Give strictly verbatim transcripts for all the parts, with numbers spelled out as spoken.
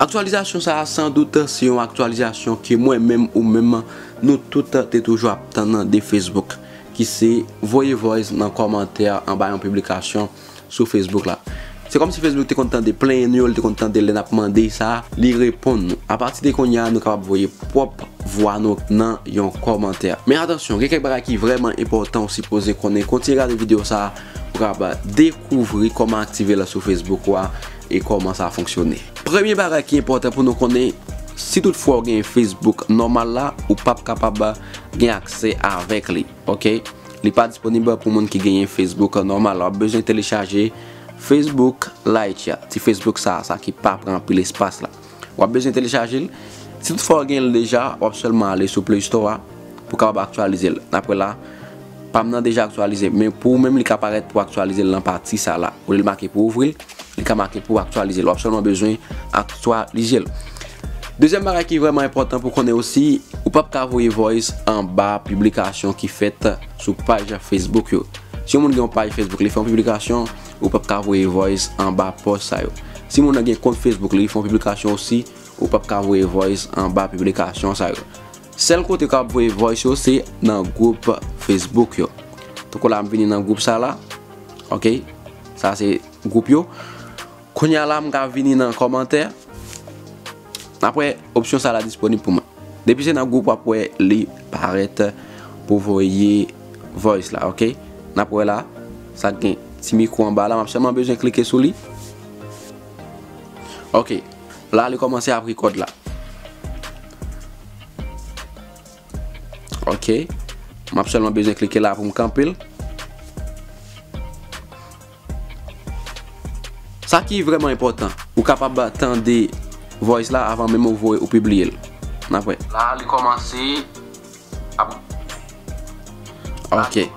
Aktyalizasyon sa a, san dout, se yon aktyalizasyon ke mwen menm ou menm, nou tout te toujou ap tann de Facebook, ki se voye voice nan kòmantè anba yon piblikasyon sou Facebook la. Se kòmsi Facebook te konn tande plenyen nou yo, li te konn tande lè n ap mande sa, li reponn nou. Apati de kounye a, nou kapab voye pwòp vwa nou nan yon kòmantè. Men atansyon, gen kèk bagay ki vrèman enpòtan ou sipoze konnen. Kontinye gade videyo sa a pou w kapab dekouvri kòman aktive l sou Facebook ou a e kòman sa fonksyone. Premye bagay ki enpòtan pou nou konnen, si toutfwa w gen Facebook nòmal la, ou p ap kapab gen aksè avèk li, oke? Li pa disponib pou moun ki genyen Facebook nòmal la. W ap bezwen telechaje Facebook Lite ya, ti Facebook sa, sa ki pa pran anpil espas la. W ap bezwen telechaje l. Si toutfwa w gen l deja, w ap sèlman ale sou Play Store a pou w kapab aktyalize l. N ap wè la, pa m nan deja aktyalize, men pou ou menm li ka parèt pou w aktyalize l nan pati sa la. Olye l make pou w ouvri l, li ka make pou w aktyalize l. W ap sèlman bezwen aktyalize l. Dezyèm bagay ki vrèman enpòtan pou konnen osi, ou p ap ka voye voice anba piblikasyon ki fèt sou paj Facebook yo. Si yon moun gen yon paj Facebook, li fè yon piblikasyon, ou p ap ka voye voice anba pòs sa yo. Si moun nan gen kont Facebook, li fè yon piblikasyon osi, ou p ap ka voye voice anba piblikasyon sa yo. Sèl kote w ka voye voice yo, se nan gwoup Facebook yo. Tankou la, m vini nan gwoup sa la. Oke? Sa se gwoup yo. Kounye a la, m ka vini nan kòmantè. N ap wè opsyon sa la disponib pou mwen. Depi se nan gwoup, w ap wè li parèt pou voye voice la, oke? N ap wè la, sa gen ti mikwo anba la, m ap sèlman bezwen klike sou li. Oke, la li kòmanse ap record la. Oke, m ap sèlman bezwen klike la pou m kanpe l. Sa ki vrèman enpòtan, ou kapab tande voice la avan menm ou voye, ou pibliye l. N ap wè. La, li kòmanse ap... Oke.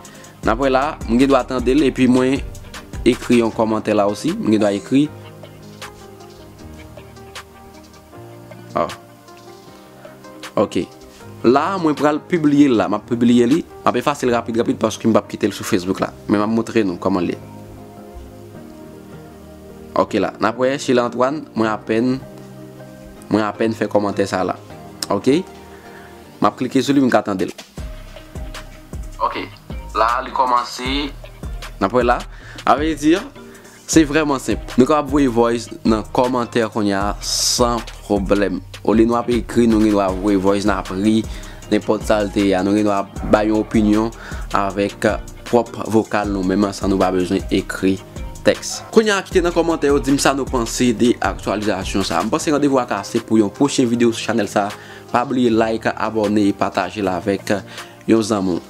N ap wè la, m gen dwa tande l, epi mwen ekri yon kòmantè la osi. M gen dwa ekri. Oh. Oke. La, mwen pral pibliye l la. M ap pibliye li. M ap efase l rapid, rapid, paske m p ap kite l sou Facebook la. Men m ap montre nou kòman l ye. Oke la. N ap wè, Sheila Antoine, mwen apèn, mwen apèn fè kòmantè sa la. Oke? M ap klike sou li, m ka tande l. Oke. La, li kòmanse. N ap wè la. A vle di, se vrèman senp. Nou kapab voye voice nan kòmantè kounye a san pwoblèm. Olye nou ap ekri, nou gen dwa voye voice, n ap ri, nenpòt sa l te ye a. Nou gen dwa bay yon opinyon avèk pwòp vokal nou menm, san nou pa bezwen ekri tèks. Kounye a, kite nan kòmantè yo, di m sa nou panse de aktyalizasyon sa. M panse randevou a kase pou yon pwochen videyo sou chanèl sa. Pa bliye like, abòne e pataje l avèk yon zanmi w.